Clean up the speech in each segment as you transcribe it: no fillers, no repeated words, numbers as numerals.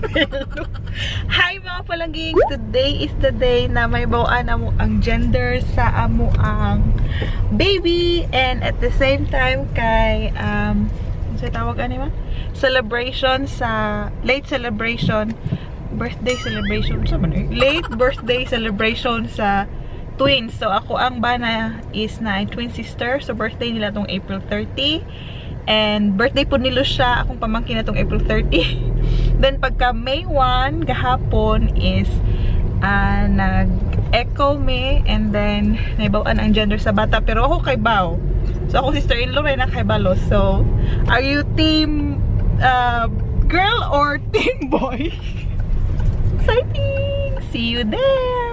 Hi mga palangging! Today is the day na may bawaan amo ang gender sa amo ang baby, and at the same time kay sa tawag ano ba? Celebration sa late celebration, birthday celebration sa late birthday celebration sa twins. So ako ang bana is na twin sister, so birthday nila tong April 30. And birthday po nilo siya, akong pamangkin na tong April 30. Then pagka May 1 gahapon is nag-echo me, and then naibawaan ang gender sa bata, pero ako kay Bao. So ako sister-in-law rin na kay Balos. So are you team girl or team boy? Exciting! See you there!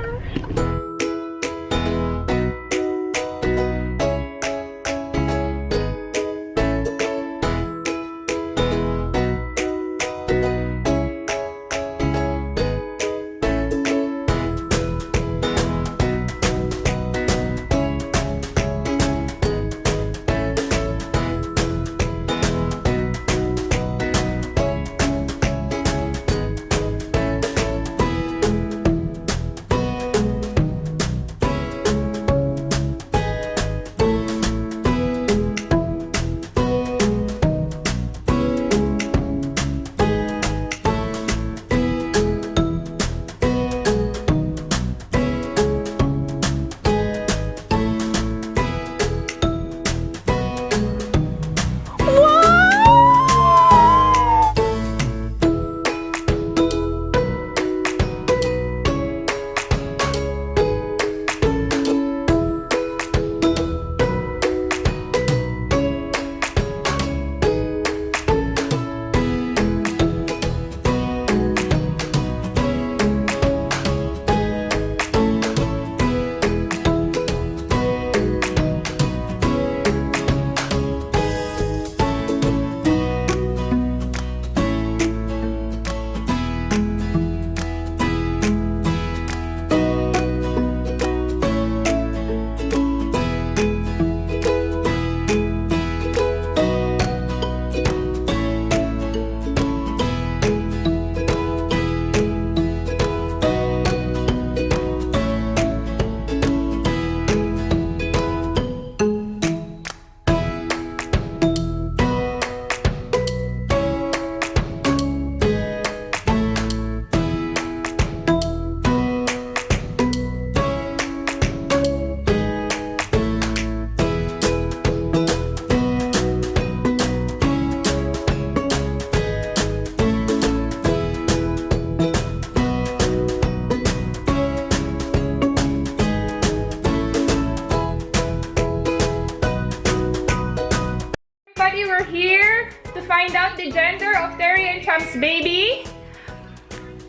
We're here to find out the gender of Terry and Champ's baby.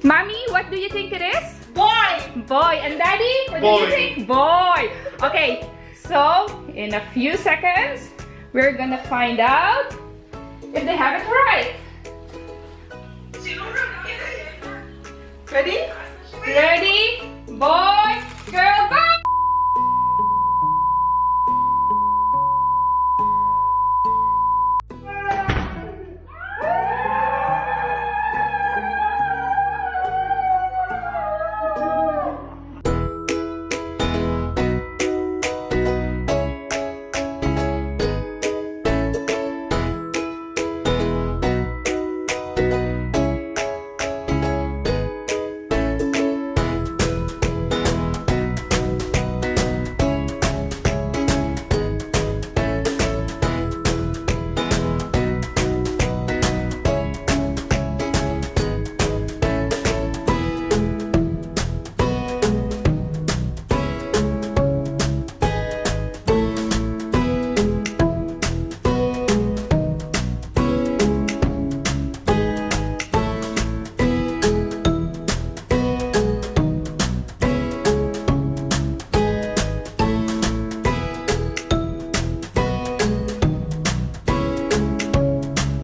Mommy, what do you think it is? Boy! Boy. And Daddy, what do you think? Boy. Okay, so in a few seconds, we're gonna find out if they have it right. Ready? Ready? Boy.